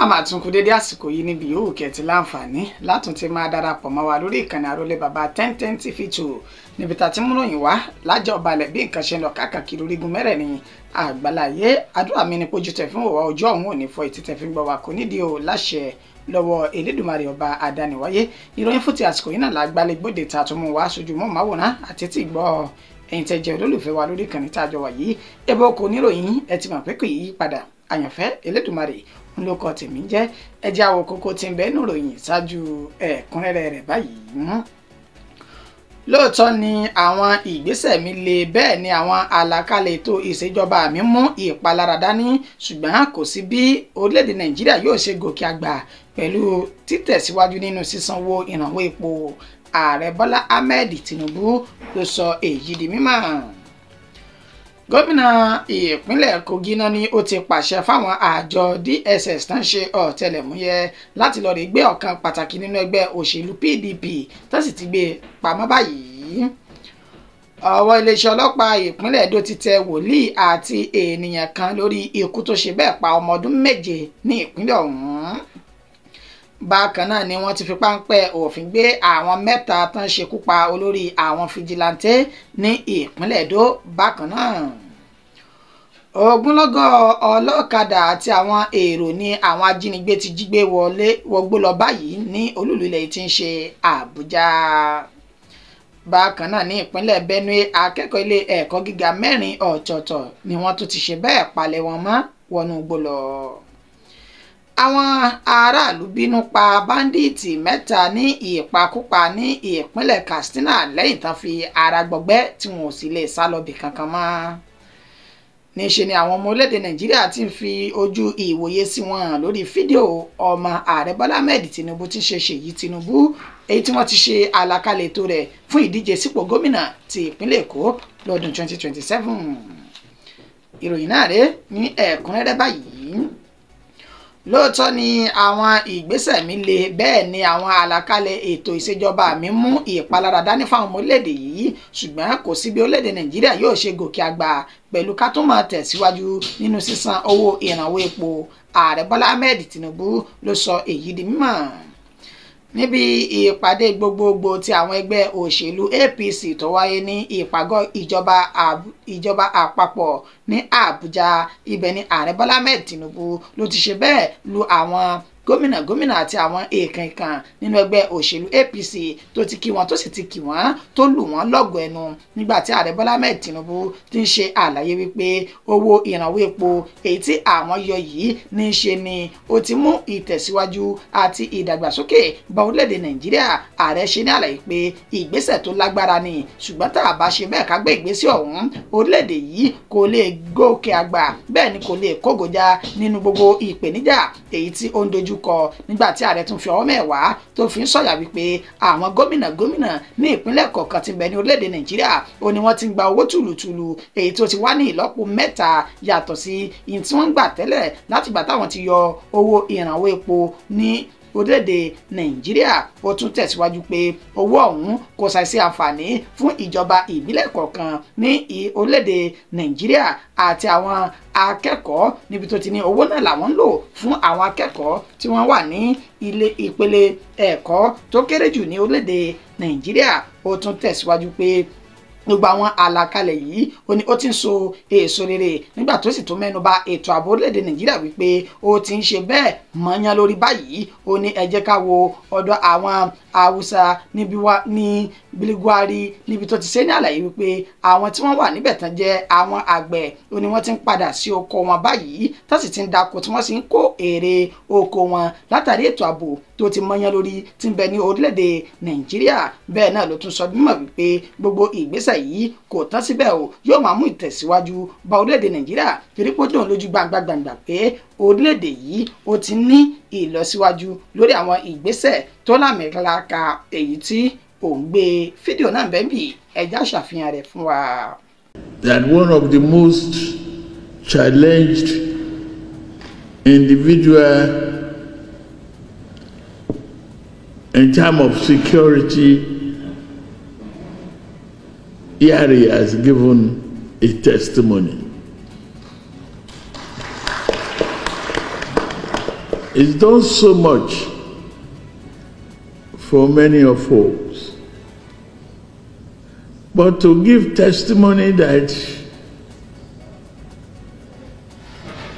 A máa tún kú dédé àsìkò yìí níbi yòówù kẹtì láǹfààní látún ti máa darapọ̀ mọ́ wa lórí ìkànnì Àrólé Bàbá 1010 TV 2 níbi tá a ti múròyìn wá lájọ balẹ̀ bí nǹkan ṣe ń lọ káàkiri orígun mẹ́rẹ̀ẹ̀rin àgbáláyé. Àdúrà mi ni pójú tẹ̀ fún òwò ojú ọ̀hún òní fọ ìtì tẹ̀ fi gbọ́ wa kò nídìí o láṣẹ lọ́wọ́ Elédùmarè ọba àdániwáyé. Ìròyìn fún ti àsìkò yìí náà lágbálẹ̀ gbòde ta tó mú wá sójú mọ́ màwòrán àti tí gbọ́ ẹ̀yin tẹ́ jẹ́ olólùfẹ́ wa lórí ìkànnì tá a jọ wà yìí. Ẹbọ kò níròyìn ẹ ti mọ̀ pé kò yí padà. Àyànfẹ́ Elédùmarè ń ló kọ tèmi jẹ́. Ẹjẹ́ àwọ̀ kókó tí ń bẹ nínú ìròyìn ṣáájú ẹ̀kúnrẹ́rẹ́ rẹ̀ báyìí. Lóòótọ́ ni àwọn ìgbésẹ̀ mi le, bẹ́ẹ̀ ni àwọn àlàkalẹ̀ ètò ìṣèjọba mi mú ìpalára dání, ṣùgbọ́n kò sí bí orílẹ̀-èdè Nàìjíríà yóò ṣe gòkè àgbà pẹ̀lú títẹ̀síwájú nínú sísanwó ìrànwọ́ epo. Ààrẹ Bọ́lá Ahmed Tinubu ló sọ èyí di mímọ̀. Gómìnà ìpínlẹ̀ Kogi náà ni ó ti pàṣẹ fáwọn àjọ DSS tán ṣe ọ̀tẹlẹ̀múyẹ́ láti lọ́ọ́ rí gbé ọ̀kan pàtàkì nínú ẹgbẹ́ òṣèlú PDP tó sì ti gbé pamọ́ báyìí. Ọwọ́ iléeṣẹ́ ọlọ́pàá ìpínlẹ̀ Edo ti tẹ wòlíì àti ènìyàn kan lórí ikú tó ṣe bẹ́ẹ̀ pa ọmọ ọdún 7 ní ìpínlẹ̀ ọ̀hún. Bákan náà ni wọ́n ti fi páńpẹ́ òfin gbé àwọn 3 tán ṣekú pa olórí àwọn fìjìláńtẹ́ ní ìpínlẹ̀ Edo. Bákan náà ogunlọ́gọ̀ ọlọ́kadà àti àwọn èrò ní àwọn ajínigbé ti jí gbé wọlé wọgbó lọ báyìí ní olúìlú ilẹ̀ tí ń ṣe Àbújá. Bákan náà ní ìpínlẹ̀ Benue, akẹ́kọ̀ọ́ ilé ẹ̀kọ́ gíga 4 ọ̀tọ̀ọ̀tọ̀ ni wọ́n tún ti ṣe bẹ́ẹ̀ palẹ̀ wọn mọ́ wọnú igbó lọ. Àwọn aráàlú bínú pa báńdíìtì 3 ní ìpakúpa ní ìpínlẹ̀ Katsina lẹ́yìn tán fi ara gbọgbẹ́ tí wọn ò sì lè sá lọ bì kankan mọ́. Níṣe ni àwọn ọmọ orílẹ̀-èdè Nàìjíríà ti ń fi ojú ìwòye sí wọn lórí fídíò ọmọ ààrẹ Bọ́lá Ahmed Tinubu tí ń ṣe Ṣèyí Tinubu, èyí tí wọ́n ti ṣe àlàkalẹ̀ ètò rẹ̀ fún ìdíje sípò gómìnà ti ìpínlẹ̀ Èkó lọ́dún 2027. Ìròyìn náà rèé ní ẹ̀kúnrẹ́rẹ́ báyìí. Lóòótọ́ ni àwọn ìgbésẹ̀ mi le, bẹ́ẹ̀ ni àwọn àlàkalẹ̀ ètò ìṣèjọba mi mú ìpalára dání fáwọn ọmọ orílẹ̀-èdè yìí, ṣùgbọ́n kò sí bí orílẹ̀-èdè Nàìjíríà yóò ṣe gòkè àgbà pẹ̀lú ká tún máa tẹ̀síwájú nínú sísan owó ìrànwọ́ epo. Ààrẹ Bọ́lá Ahmed Tinubu ló sọ èyí di mímọ̀ níbi ìpàdé gbogbogbò ti àwọn ẹgbẹ́ òṣèlú APC tó wáyé ní ìpàgọ́ ìjọba àpapọ̀ ní Àbújá. Ibẹ̀ ni ààrẹ Bọ́lá Ahmed Tinubu ló ti ṣe bẹ́ẹ̀ lu àwọn gómìnà àti àwọn èèkàn-èèkàn nínú ẹgbẹ́ òṣèlú APC tó ti kí wọn tó sì ti kí wọn tó lù wọ́n lọ́gọ̀ọ́ ẹnu nígbà tí ààrẹ Bọ́lá Ahmed Tinubu ti ń ṣe àlàyé wípé owó ìrànwọ́ epo èyí tí àwọn yọ yìí ní í ṣe ni ó ti mú ìtẹ̀síwájú àti ìdàgbàsókè bá orílẹ̀-èdè Nàìjíríà. Ààrẹ ṣe ní àlàyé pé ìgbésẹ̀ tó lágbára ni, ṣùgbọ́n tá a bá ṣe bẹ́ẹ̀ ká gbé ìgbésẹ̀ ọ̀hún, orílẹ̀-èdè yìí kò lè gòkè àgbà, bẹ́ẹ̀ ni kò lè kógojá nínú gbogbo ìpèníjà èyí tí ó ń dojú kọ. Nígbà tí ààrẹ tún fi ọwọ́ mẹ́wàá tó fi ń sọ̀yà wípé àwọn gómìnà ní ìpínlẹ̀ kọ̀ọ̀kan tí ń bẹ ní orílẹ̀-èdè Nàìjíríà ó ní wọ́n ti ń gba owó tùlùtùlù èyí tó ti wá ní ìlọ́po 3 yàtọ̀ sí ìyìn tí wọ́n ń gbà tẹ́lẹ̀ látìgbà táwọn ti yọ owó ìrànwọ́ epo ní orílẹ̀-èdè Nàìjíríà. Ó tún tẹ̀síwájú pé owó ọ̀hún kò ṣàìsí àǹfààní fún ìjọba ìbílẹ̀ kọ̀ọ̀kan ní orílẹ̀-èdè Nàìjíríà àti àwọn akẹ́kọ̀ọ́, níbi tó ti ní owó náà làwọn ń lò fún àwọn akẹ́kọ̀ọ́ tí wọ́n wà ní ilé ìpele ẹ̀kọ́ tó kéré jù ní orílẹ̀-èdè Nàìjíríà. Ó tún tẹ̀síwájú pé gbogbo àwọn àlàkalẹ̀ yìí ó ní ó ti ń so èso rere, nígbà tó sì tún mẹ́nu bà ètò ààbò orílẹ̀-èdè Nàìjíríà wípé ó ti ń ṣe bẹ́ẹ̀ mọ́yán lórí báyìí. Ó ní ẹ jẹ́ ká wo ọ̀dọ̀ àwọn Haúsá níbi wá ní Biliguari, níbi tó ti ṣe ní àlàyé wípé àwọn tí wọ́n wà níbẹ̀ tán jẹ́ àwọn àgbẹ̀, ó ní wọ́n ti ń padà sí oko wọn báyìí tó sì ti ń dako tí wọ́n sì ń kó èrè oko wọn látàrí ètò ààbò tó ti mọ́yán lórí tí ń bẹ ní orílẹ̀-èdè Nàìjíríà. Bẹ́ẹ̀ náà ló tún sọ mímọ̀ wípé gbogbo ìgbésẹ̀ yìí kò tán síbẹ̀ o, yóò máa mú ìtẹ̀síwájú bá orílẹ̀-èdè Nàìjíríà torí pé ó dùn lójú gbangba gbangba pé orílẹ̀-èdè yìí ó ti ní ìlọsíwájú lórí àwọn ìgbésẹ̀ tó lámìlaka èyí tí òun gbé. Fídíò náà bẹ́ẹ̀ bí ẹja ṣàfihàn rẹ̀ fún wa. That one of the most challenged individual in terms of security, Yari has given a testimony. It's done so much for many of us. But to give testimony that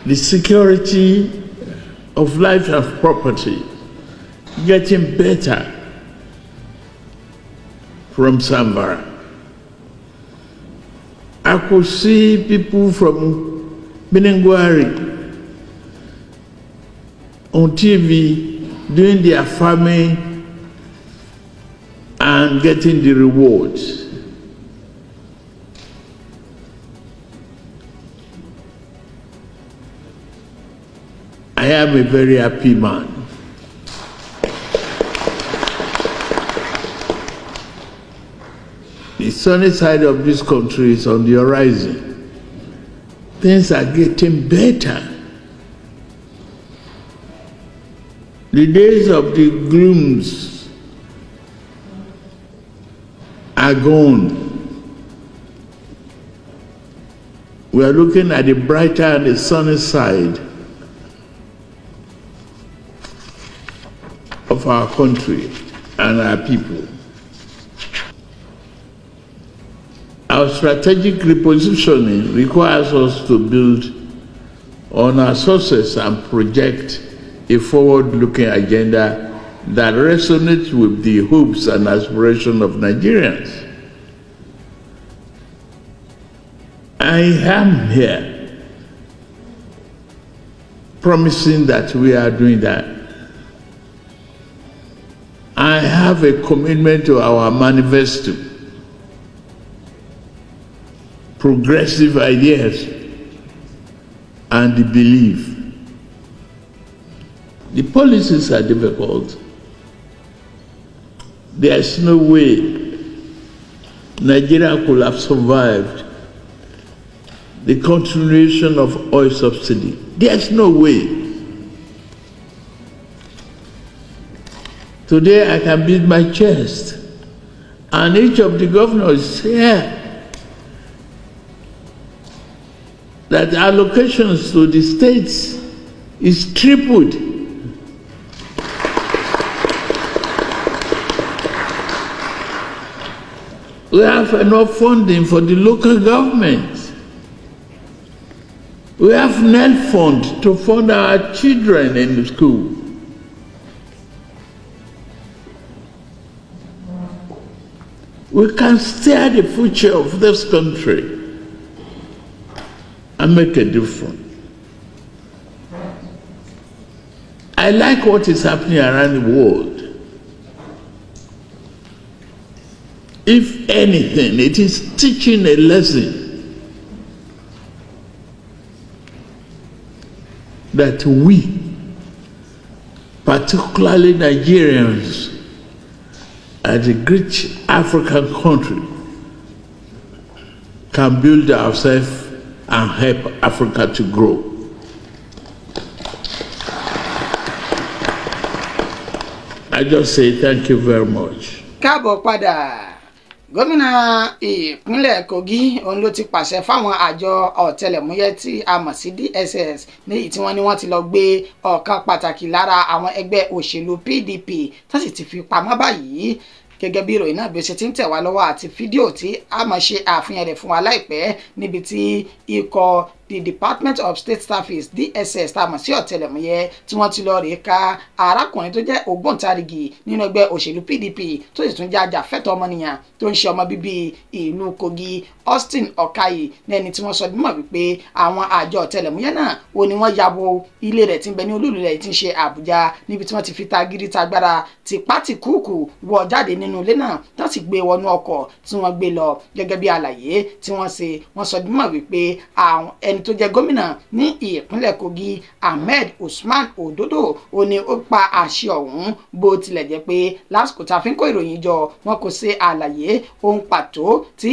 the security of life and property getting better from Zamfara. I could see people from Birnin Gwari on TV doing their farming and getting the rewards. I am a very happy man. The sunny side of this country is on the horizon. Things are getting better. The days of the glooms are gone. We are looking at the brighter and the sunny side of our country and our people. Our strategic repositioning requires us to build on our success and project a forward-looking agenda that resonates with the hopes and aspirations of Nigerians. I am here promising that we are doing that. I have a commitment to our manifesto, progressive ideas, and the belief. The policies are difficult. There is no way Nigeria could have survived the continuation of oil subsidy. There's no way. Today I can beat my chest, and each of the governors here that allocations to the states is tripled. We have enough funding for the local government. We have NELFUND to fund our children in the school. We can steer the future of this country and make a difference. I like what is happening around the world. If anything, it is teaching a lesson that we, particularly Nigerians, as a great African country, can build ourselves and help Africa to grow. I just say thank you very much. Káàbọ̀ padà. Gómìnà ìpínlẹ̀ Kogi òun ló ti pàṣẹ fáwọn àjọ ọ̀tẹlẹ̀múyẹ́ tí a mọ̀ sí DSS ní tí wọ́n ní wọ́n ti lọ gbé ọ̀kan pàtàkì lára àwọn ẹgbẹ́ òṣèlú PDP tó sì ti fi pamọ́ báyìí. Gẹ́gẹ́ bí ìròyìn náà bí ó ṣe ti ń tẹ̀ wá lọ́wọ́ àti fídíò tí a máa ṣe àfihàn rẹ̀ fún wa láìpẹ́ níbi tí ikọ̀ the Department of State Service DSS tá a mọ̀ sí ọ̀tẹlẹ̀múyẹ́ tí wọ́n ti lọ rèé ka arákùnrin tó jẹ́ ògbóǹtarìgì nínú ẹgbẹ́ òṣèlú PDP tó sì tún jẹ́ ajàfẹ́tọ̀ọ́ ọmọnìyàn tó ń ṣe ọmọ bíbí ìlú Kogi Austin Okayi ní ẹni tí wọ́n sọ mímọ̀ wípé àwọn àjọ ọ̀tẹlẹ̀múyẹ́ náà ó ní wọ́n ya bo ilé rẹ̀ tí ń bẹ ní olúùlú rẹ̀ tí ń ṣe Àbújá níbi tí wọ́n ti fi tagídí tagbára tipátìkúùkù wọ́ jáde nínú ilé náà tó sì gbé wọnú ọkọ̀ tí wọ́n gbé lọ. Gẹ́gẹ́ bí àlàyé tí wọ́n ṣe, wọ́n sọ mímọ̀ wípé àwọn ẹni tó jẹ́ gómìnà ní ìpínlẹ̀ Kogi Ahmed Usman Ododo ó ní ó pa àṣẹ ọ̀hún bó tilẹ̀ jẹ́ pé lásìkò tá a fi ń kó ìròyìn jọ wọn kò ṣe àlàyé ohun pàtó tí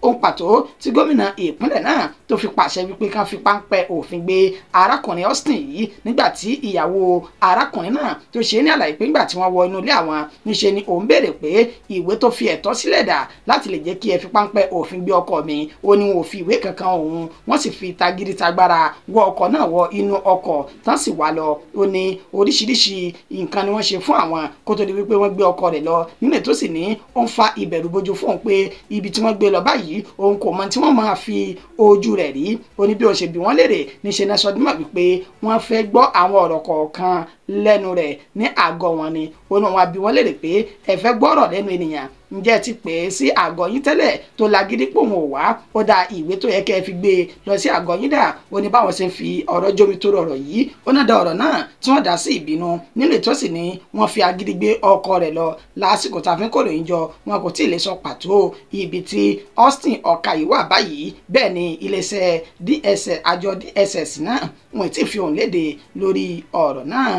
Ohun pàtó tí gómìnà ìpínlẹ̀ náà tó fi pàṣẹ wípé kán fi páńpẹ́ òfin gbé arákùnrin Austin yìí nígbà tí ìyàwó arákùnrin náà tó ṣe ní àlàyé pé nígbà tí wọ́n wọ inú ilé àwọn níṣe ni òun béèrè pé ìwé tó fi ẹ̀tọ́ sílẹ̀ dà láti lè jẹ́ kí ẹ fi páńpẹ́ òfin gbé ọkọ mi. Ó ní wọn ò fi ìwé kankan òun, wọ́n sì fi tagídí tagbára wọ ọkọ̀ náà wọ inú ọkọ̀ tán sì wá lọ. Ó ní oríṣiríṣi nǹkan ni wọ́n ṣe fún àwọn kó tó di wípé wọ́n gbé ọkọ rẹ̀ lọ nínú ètò sì ní ó ń fa ìbẹ̀rù bojo fún òun pé ibi tí wọ́n gbé lọ báyìí òun kò mọ tí wọ́n máa fi ojú rẹ̀ rí. Ó ní bí ó ṣe bi wọ́n léèrè níṣẹ́ náà sọdúnmọ̀ wípé wọ́n fẹ́ gbọ́ àwọn ọ̀rọ̀ kọ̀ọ̀kan lẹ́nu rẹ̀ ní àgọ́ wọn ni. Ó ní wọn bi wọ́n léèrè pé ẹ fẹ́ gbọ́rọ̀ lẹ́nu ènìyàn, ǹjẹ́ ti pè é sí àgọ́ yín tẹ́lẹ̀ tó lagídí pòun ò wá, ó da ìwé tó yẹ kẹ́ ẹ fi gbé e lọ sí àgọ́ yín dà. Ó ní báwọn ṣe ń fi ọ̀rọ̀ jómi tó rọrọ̀ yìí, ó náà da ọ̀rọ̀ náà tí wọ́n dá sí ìbínú nínú ìtọ́sí ni wọ́n fi agídí gbé ọkọ rẹ̀ lọ. Lásìkò tá a fi ń kóròyìn jọ, wọn kò tí ì lè sọ pàtó ibi tí Austin Ọ̀kàyí wà báyìí. Bẹ́ẹ̀ ni iléeṣẹ́ DSS, àjọ DSS náà wọn ì tí ì fi òun léde lórí ọ̀rọ̀ náà.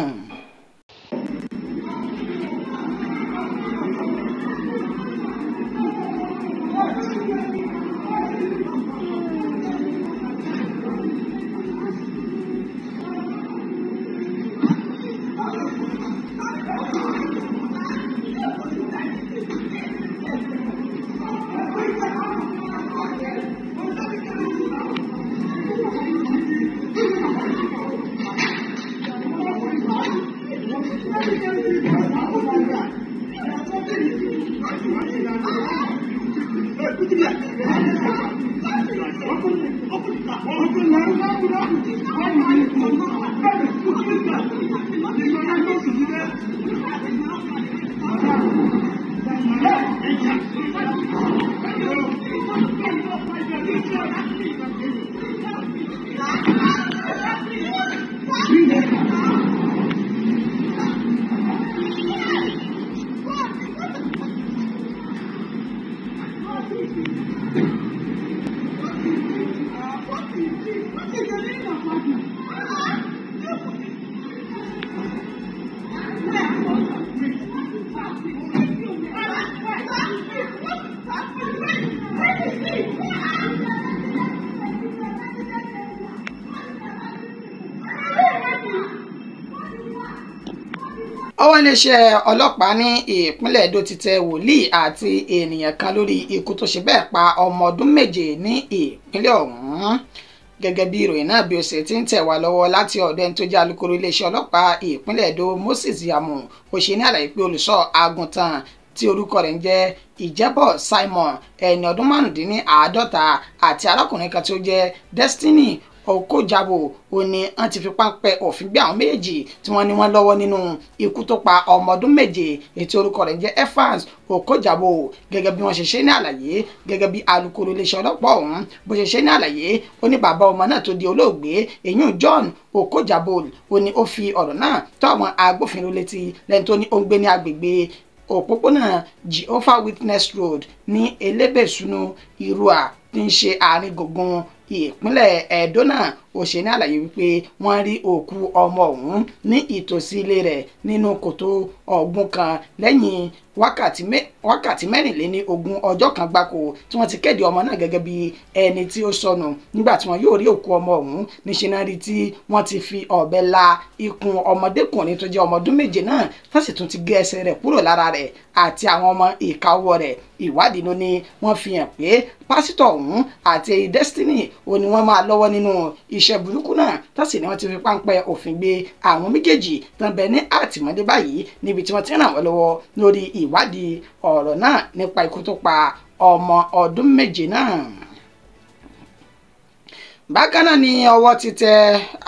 Ọwọ́ iléeṣẹ́ ọlọ́pàá ní ìpínlẹ̀ Edo ti tẹ wòlíì àti ènìyàn kan lórí ikú tó ṣe bẹ́ẹ̀ pa ọmọ ọdún 7 ní ìpínlẹ̀ ọ̀hún. Gẹ́gẹ́ bí ìròyìn náà bí ó ṣe ti ń tẹ̀ wá lọ́wọ́ láti ọ̀dọ̀ ẹni tó jẹ́ alukoro iléeṣẹ́ ọlọ́pàá ìpínlẹ̀ Edo, Moses Yamu, ó ṣe ní àlàyé pé olùṣọ́ àgùntàn tí orúkọ rẹ̀ ń jẹ́ Ìjẹ́bọ̀ Simon, ẹni ọdún 55, àti arákùnrin kan tí ó jẹ́ Destiny Okojabo, ó ní wọ́n ti fi páńpẹ́ òfin gbé àwọn méjèèjì tí wọ́n ní wọ́n lọ́wọ́ nínú ikú tó pa ọmọ ọdún 7 ètò orúkọ rẹ̀ jẹ́ Evans Okojabo. Gẹ́gẹ́ bí wọ́n ṣe ṣe ní àlàyé, gẹ́gẹ́ bí alukoro iléeṣẹ́ ọlọ́pàá ọ̀hún bó ṣe ṣe ní àlàyé, ó ní bàbá ọmọ náà tó di olóògbé èyún John Okojabo, ó ní ó fi ọ̀rọ̀ náà tó àwọn agbófinró létí lẹ́ni tó ní ó ń gbé ní agbègbè òpópónà Jehovah Witness Road ní Elébèsúnú Irúà tí ń ṣe àárín gbùngbùn ìpínlẹ̀ Ẹdó náà. Ó ṣe ní àlàyé wípé wọ́n rí òkú ọmọ ọ̀hún ní ìtòsí ilé rẹ̀ nínú kòtò ọ̀gbun kan lẹ́yìn wákàtí 24 ọjọ́ kan gbáko tí wọ́n ti kéde ọmọ náà gẹ́gẹ́ bí ẹni tí ó sọnù. Nígbà tí wọ́n yóò rí òkú ọmọ ọ̀hún níṣẹ́ náà rí tí wọ́n ti fi ọ̀bẹ la ikùn ọmọdékùnrin tó jẹ́ ọmọ ọdún 7 náà, tó sì tún ti gé ẹsẹ̀ rẹ̀ kúrò lára rẹ̀ àti àwọn ọmọ ìka ọwọ́ rẹ̀. Ìwádìí ló ní wọ́n fi hàn pé pásítọ̀ ọ̀hún àti Destiny ó ní wọ́n máa lọ́wọ́ nínú iṣẹ́ burúkú náà, tó sì ní wọ́n ti fi páńpẹ́ òfin gbé àwọn méjèèjì tó ń bẹ ní àtìmọ́lé báyìí níbi tí wọ́n ti ràn wọ́n lọ́wọ́ lórí ìwádìí ọ̀rọ̀ náà nípa ikú tó pa ọmọ ọdún 7 náà. Bákan náà ni ọwọ́ ti tẹ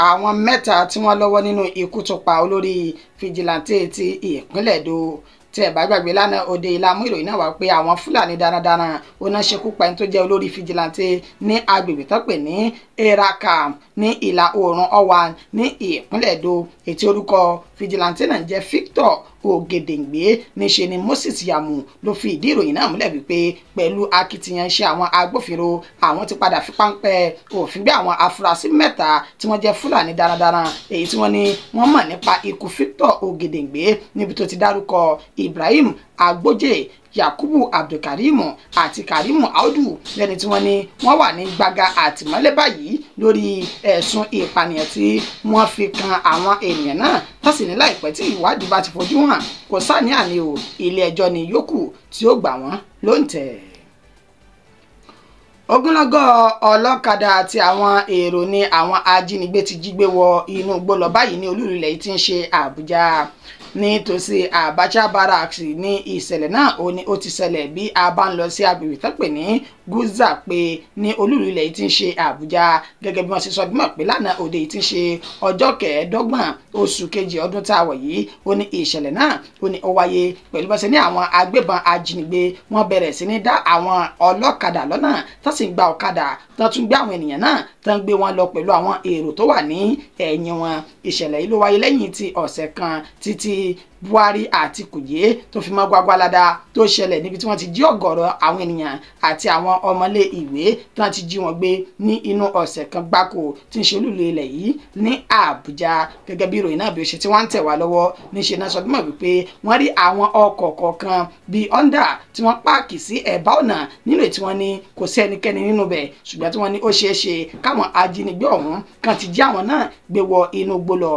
àwọn 3 tí wọ́n lọ́wọ́ nínú ikú tó pa olórí fìjìláńtẹ́ ti ìpínlẹ̀ Edo. Tí ẹ bá gbàgbé lánàá òde ìlàmú ìròyìn náà wá pé àwọn Fúlàní darandaran oná ṣekú pa ẹni tó jẹ́ olórí fìjìláńtẹ́ ní agbègbè tó pè ní Era Camp ní ìlà oòrùn Ọ̀wà ní ìpínlẹ̀ Edo. Ètí orúkọ fìjìláńtẹ́ náà jẹ́ Victor Ògèdèǹgbé. Níṣe ni Moses Yamu ló fi ìdí ìròyìn náà múlẹ̀ wípé pẹ̀lú akitiyan iṣẹ́ àwọn agbófinró, àwọn ti padà fi páńpẹ́ òfin gbé àwọn afurasí 3 tí wọ́n jẹ́ Fúlàní darandaran èyí tí wọ́n ní wọ́n mọ̀ nípa ikú Victor Ògèdèǹgbé, níbi tó ti dárúkọ Ibrahim Agbójè, Yakubu Abdulkarim àti Karimu Audu lẹ́ni tí wọ́n ní wọ́n wà ní gbàgà àtìmọ́lé báyìí lórí ẹ̀sùn ìpànìyàn tí wọ́n fi kan àwọn ènìyàn náà. Tó sì ní láìpẹ́ tí ìwádìí bá ti fojú hàn kò sáà-ní-àní o, ilé ẹjọ́ ni yòókù tí ó gbà wọ́n lóǹtẹ̀. Ogunlọ́gọ̀ ọlọ́kadà àti àwọn èrò ni àwọn ajínigbé ti jí gbé wọ inú igbó lọ báyìí ní olú ilẹ̀ tí ń ṣe Àbújá. Nítòsí Abacha Barracks ní ìṣẹ̀lẹ̀ náà ó ní ó ti ṣẹlẹ̀ bí a bá ń lọ sí agbègbè tó pè ní Gúzà pé ní olú ilẹ̀ tí ń ṣe Àbújá. Gẹ́gẹ́ bí wọ́n ṣe sọ bímọ pé lánàá òde tí ń ṣe ọjọ́ kẹẹ̀ẹ́dọ́gbọ̀n oṣù kejì ọdún tá a wọ̀ yìí ó ní ìṣẹ̀lẹ̀ náà ó ní ó wáyé pẹ̀lú bá ṣe ní àwọn agbébọn ajínigbé wọ́n bẹ̀rẹ̀ sí ní dá àwọn ọlọ́kadà lọ́nà tó sì ń gba ọ̀kadà tó tún gbé àwọn ènìyàn náà tó ń gbé wọn lọ pẹ̀lú àwọn èrò tó wà ní ẹ̀yìn wọn. Ìṣẹ̀lẹ̀ yìí ló wáyé lẹ́yìn tí ọ̀sẹ̀ kan títí Buhari àti Kùjé tó fi mọ́ Gwagwalada tó ṣẹlẹ̀ níbi tí wọ́n ti jí ọ̀gọ̀rọ̀ àwọn ènìyàn àti àwọn ọmọlé ìwé tí wọ́n ti jí wọn gbé ní inú ọ̀sẹ̀ kan gbáko tí ń ṣe olúlu ilẹ̀ yìí ní Àbújá. Gẹ́gẹ́ bí ìròyìn náà bí ó ṣe tí wọ́n ń tẹ̀ wá lọ́wọ́ níṣẹ́ náà sọ bímọ wípé wọ́n rí àwọn ọkọ̀ kọ̀ọ̀kan bíi Honda tí wọ́n páàkì sí ẹ̀bá ọ̀nà nínú ètí wọn ní kò sí ẹnikẹ́ni nínú bẹ̀, ṣùgbọ́n tí wọ́n ní ó ṣeé ṣe káwọn ajínigbé ọ̀hún kan ti jí àwọn náà gbé wọ inú igbó lọ.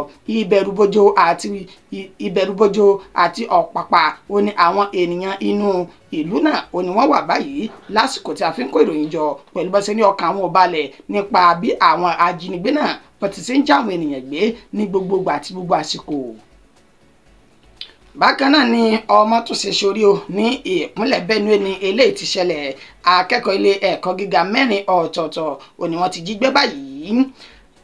Ìbẹ̀rùbojo àti ọ̀pàpà ó ní àwọn ènìyàn inú ìlú náà ó ní wọ́n wà báyìí lásìkò tí a fi ń kó ìròyìn jọ pẹ̀lú bó ṣe ní ọkàn àwọn ò balẹ̀ nípa bí àwọn ajínigbé náà bó ti ṣe ń já àwọn ènìyàn gbé ní gbogbo ìgbà àti gbogbo àsìkò. Bákan náà ni ọmọ tún ṣe sórí o ní ìpínlẹ̀ Benue ní eléyìí ti ṣẹlẹ̀. Akẹ́kọ̀ọ́ ilé ẹ̀kọ́ gíga mẹ́rin ọ̀tọ̀ọ̀tọ̀ ó ní wọ́n ti jí gbé báyìí.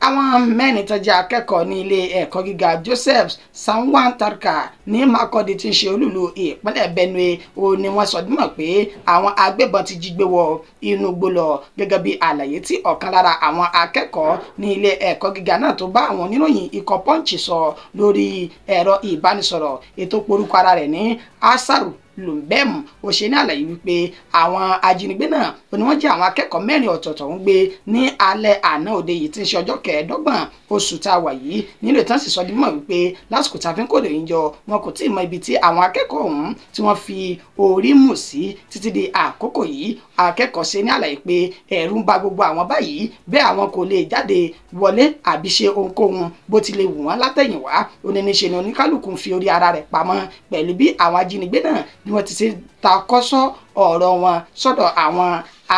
Àwọn mẹ́rin tó jẹ́ akẹ́kọ̀ọ́ ní ilé ẹ̀kọ́ gíga Joseph Sanwan Tarka ní Makurdi tí ń ṣe olúlu ìpínlẹ̀ Benue ó ní wọ́n sọ dímọ̀ pé àwọn agbébọn ti jí gbé wọ inú igbó lọ. Gẹ́gẹ́ bí àlàyé tí ọ̀kan lára àwọn akẹ́kọ̀ọ́ ní ilé ẹ̀kọ́ gíga náà tó bá àwọn oníròyìn ikọ̀ Punch sọ lórí ẹ̀rọ ìbánisọ̀rọ̀ ètò porúkọ ara rẹ̀ ní Asaru Lumbem, ó ṣe ní àlàyé wípé àwọn ajínigbé náà ó ní wọ́n jí àwọn akẹ́kọ̀ọ́ mẹ́rin ọ̀tọ̀ọ̀tọ̀ ń gbé ní alẹ́ àná òde yìí tí ń ṣe ọjọ́ kẹẹ̀ẹ́dọ́gbọ̀n oṣù tá a wà yìí. Nílò ìtàn sì sọ di mímọ̀ wípé lásìkò tá a fi ń kóde yìí jọ wọn kò tí ì mọ ibi tí àwọn akẹ́kọ̀ọ́ ọ̀hún tí wọ́n fi orí mù sí títí di àkókò yìí. Akẹ́kọ̀ọ́ ṣe ní àlàyé pé ẹ̀rù ń ba gbogbo àwọn báyìí, bẹ́ẹ̀ àwọn kò lè jáde wọlé àbí ṣe ohunkóhun bó ti lè wù wọ́n látẹ̀yìnwá. Ó ní níṣe ni oníkálukú ń fi orí ara rẹ̀ pamọ́ pẹ̀lú bí àwọn ajínigbé náà bí wọ́n ti ṣe ta kọ́sọ́ ọ̀rọ̀ wọn sọ́dọ̀ àwọn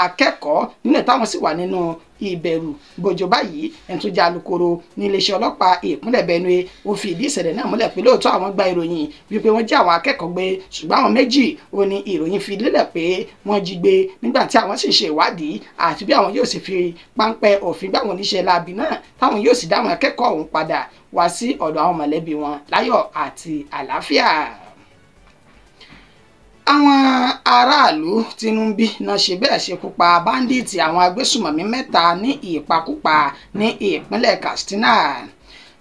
akẹ́kọ̀ọ́ nínú táwọn sì wà nínú ìbẹ̀rù bójó báyìí. Ẹni tó jẹ́ alukoro ní iléeṣẹ́ ọlọ́pàá ìpínlẹ̀ Benue ó fi ìdí ìṣẹ̀lẹ̀ náà múlẹ̀ pé lóòótọ́ àwọn gba ìròyìn wípé wọ́n jí àwọn akẹ́kọ̀ọ́ gbé, ṣùgbọ́n àwọn méjì ó ní ìròyìn fi lélẹ̀ pé wọ́n jí gbé nígbà tí àwọn sì ń ṣe ìwádìí àti bí àwọn yóò sì fi páńpẹ́ òfin gbáwọn oníṣẹ́ láabi náà táwọn yóò sì dá àwọn akẹ́kọ̀ọ́ ọ̀hún padà wá sí ọ̀dọ̀ àwọn mọ̀lẹ́bí wọn láyọ̀ àti àlàáfíà. Àwọn aráàlú Tinubu náà ṣe bẹ́ẹ̀ ṣekú pa báńdíìtì àwọn agbésùmọ̀mí mẹ́ta ní ìpakúpa ní ìpínlẹ̀ Katsina.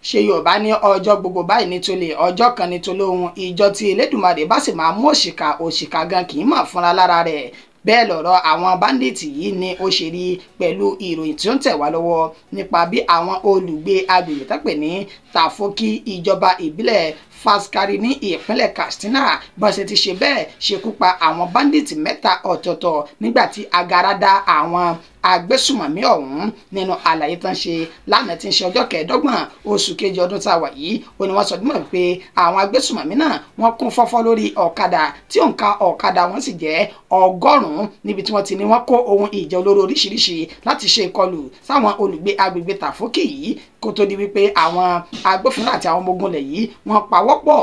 Ṣe Yorùbá ní ọjọ́ gbogbo báyìí ní tolè, ọjọ́ kan ní tolóhun, ìjọ tí Elédùmarè bá sì máa mú òṣìkà òṣìkà gan kì í mọ̀ fúnra lára rẹ̀. Bẹ́ẹ̀ lọ̀rọ̀ àwọn báńdíìtì yìí ni ó ṣe rí pẹ̀lú ìròyìn tí ó ń tẹ̀ wá lọ́wọ́ nípa bí àwọn olùgbé agbègbè tó pè ní Tàfókì ìjọba ìbílẹ̀ Faskari ní ìpínlẹ̀ Katsina bó ṣe ti ṣe bẹ́ẹ̀ ṣekú pa àwọn báńdíìtì mẹ́ta ọ̀tọ̀ọ̀tọ̀ nígbà tí agara dá àwọn agbésùmọ̀mí ọ̀hún. Nínú àlàyé tán ṣe lánàá tí ń ṣe ọjọ́ kẹẹ̀ẹ́dọ́gbọ̀n oṣù kejì ọdún tá a wà yìí, ó ní wọ́n sọ dímọ̀ pé àwọn agbésùmọ̀mí náà wọ́n kún fọ́fọ́ lórí ọ̀kadà tí òǹkà ọ̀kadà wọn sì jẹ́ 100 níbi tí wọ́n ti ní wọ́n kó ohun ìjà olóró oríṣiríṣi láti ṣe ìkọlù sáwọn olùgbé agbègbè Tàfókì yìí kó tó di wípé àwọn agbófinró àti àwọn ọmọ ogun ilẹ̀ yìí wọ́n pawọ́pọ̀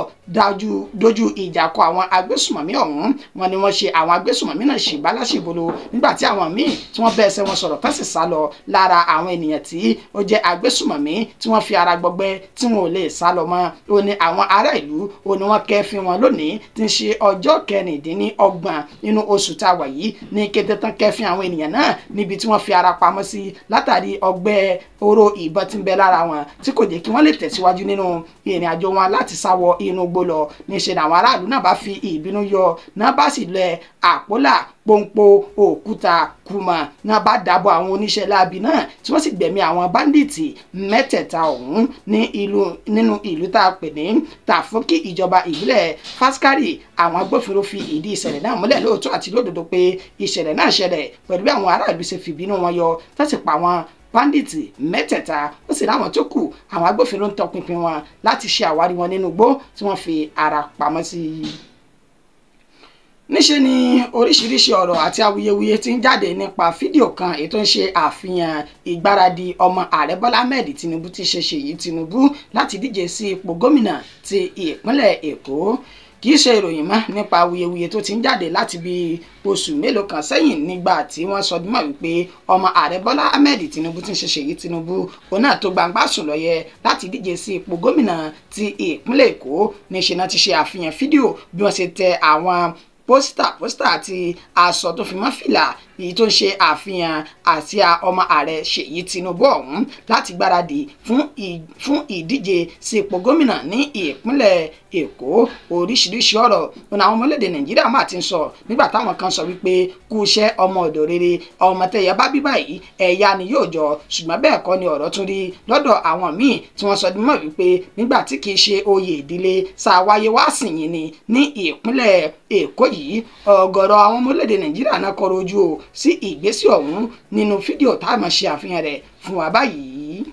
dojú ìjà kọ àwọn agbésùmọ̀mí ọ̀hún. Wọ́n ní wọ́n ṣe àwọn agbésùmọ̀mí náà ṣìbáláṣìbolo nígbà tí àwọn míì tí wọ́n bẹ́ ẹsẹ̀ wọn sọ̀rọ̀ tán sì sá lọ. Lára àwọn ènìyàn tí ó jẹ́ agbésùmọ̀mí tí wọ́n fi ara gbọgbẹ́ tí wọn ò lè sá lọ mọ́ ó ní àwọn ará ìlú ó ní wọ́n kẹ́fín wọn lónìí tí ń ṣe ọjọ́ 26 nínú oṣù tá a wà yìí ní kété tán kẹ́fín àwọn ènìyàn náà níbi tí wọ́n fi ara pamọ́ sí látàrí ọgbẹ́ oró ìbọn tí ń bẹ lára wọn tí kò jẹ́ kí wọ́n lè tẹ̀síwájú nínú ìrìn àjò wọn láti sá wọ inú igbó lọ. Níṣẹ́ ni àwọn aráàlú náà bá fi ìbínú yọ náà bá sì lẹ àpólà pọ́npọ́ òkúta kùmà náà bá dàbọ̀ àwọn oníṣẹ́ láabi náà tí wọ́n sì gbẹ̀mí àwọn báńdíìtì mẹ́tẹ̀ẹ̀ta ọ̀hún ní ìlú nínú ìlú tá a pè ní Tàfókì ìjọba ìbílẹ̀ Faskari. Àwọn agbófinró fi ìdí ìṣẹ̀lẹ̀ náà múlẹ̀ lóòótọ́ àti lódodo pé ìṣẹ̀lẹ̀ náà ṣẹlẹ̀ pẹ̀lú bí àwọn aráàlú ṣe fìbínú wọn yọ tó sì pa àwọn báńdíìtì mẹ́tẹ̀ẹ̀ta, ó sì láwọn tó kù àwọn agbófinró ń tọpinpin wọn láti ṣe àwárí wọn nínú igbó tí wọ́n fi ara pamọ́ sí. Níṣe ni oríṣiríṣi ọ̀rọ̀ àti awuyewuye ti ń jáde nípa fídíò kan èyí tó ń ṣe àfihàn ìgbáradì ọmọ ààrẹ Bọ́lá Ahmed Tinubu tí ṣe Ṣèyí Tinubu láti díje sí ipò gómìnà ti ìpínlẹ̀ Èkó. Kì í ṣe ìròyìn mọ́ nípa awuyewuye tó ti ń jáde láti bí oṣù mélòó kan sẹ́yìn nígbà tí wọ́n sọ dímọ̀ wípé ọmọ ààrẹ Bọ́lá Ahmed Tinubu tí ń ṣe Ṣèyí Tinubu òun náà tó gbangba sùn lọ́yẹ láti díje sí ipò gómìnà ti ìpínlẹ̀ Èkó. Níṣe náà ti ṣe àfihàn fídíò bí wọ́n ṣe tẹ àwọn pósítà àti aṣọ tó fi mọ́ fìlà èyí tó ń ṣe àfihàn àsíá ọmọ ààrẹ Ṣèyí Tinubu ọ̀hún láti gbáradì fún ìdíje sí ipò gómìnà ní ìpínlẹ̀ Èkó. Oríṣiríṣi ọ̀rọ̀ òun àwọn ọmọlédè Nàìjíríà máa ti ń sọ nígbà táwọn kan sọ wípé kú iṣẹ́ ọmọ ọ̀dọ̀ rere, ọmọ tẹ̀yẹ bá bí báyìí ẹ̀yà ni yóò jọ, ṣùgbọ́n bẹ́ẹ̀ kọ́ ni ọ̀rọ̀ tún rí lọ́dọ̀ àwọn míì tí wọ́n sọ dímọ̀ wípé nígbà tí kì í ṣe oyè ìdílé ṣàwáyé wá sìn yín ni ní ìpínlẹ̀ Èkó yìí. Ọ̀gọ̀rọ̀ àwọn ọmọlédè Nàìjíríà náà kọrọ ojú o sí ìgbésẹ̀ ọ̀hún nínú fídíò tá a máa ṣe àfihàn rẹ̀ fún wa báyìí.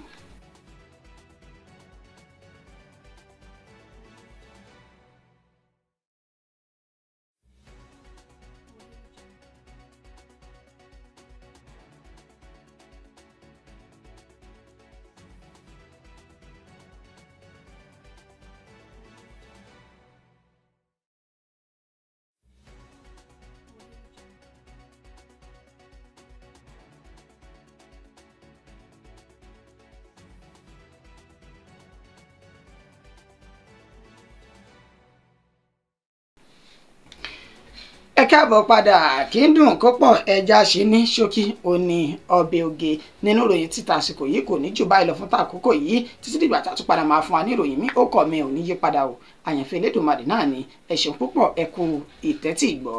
Ẹ káàbọ̀ padà. Kí ń dùn kó pọ̀ ẹja ṣe ní ṣókí òní ọbẹ̀ oge nínú ìròyìn títa àsìkò yìí kò ní jù báyìí lọ fún tàkókò yìí títí dìgbà tá a tún padà máa fún wa ní ìròyìn mi. Ó kọ̀ mi ò ní yí padà o. Àyànfẹ́ Elédùmarè náà ni. Ẹ ṣeun púpọ̀, ẹ kú ìtẹ́tí ìgbọ́.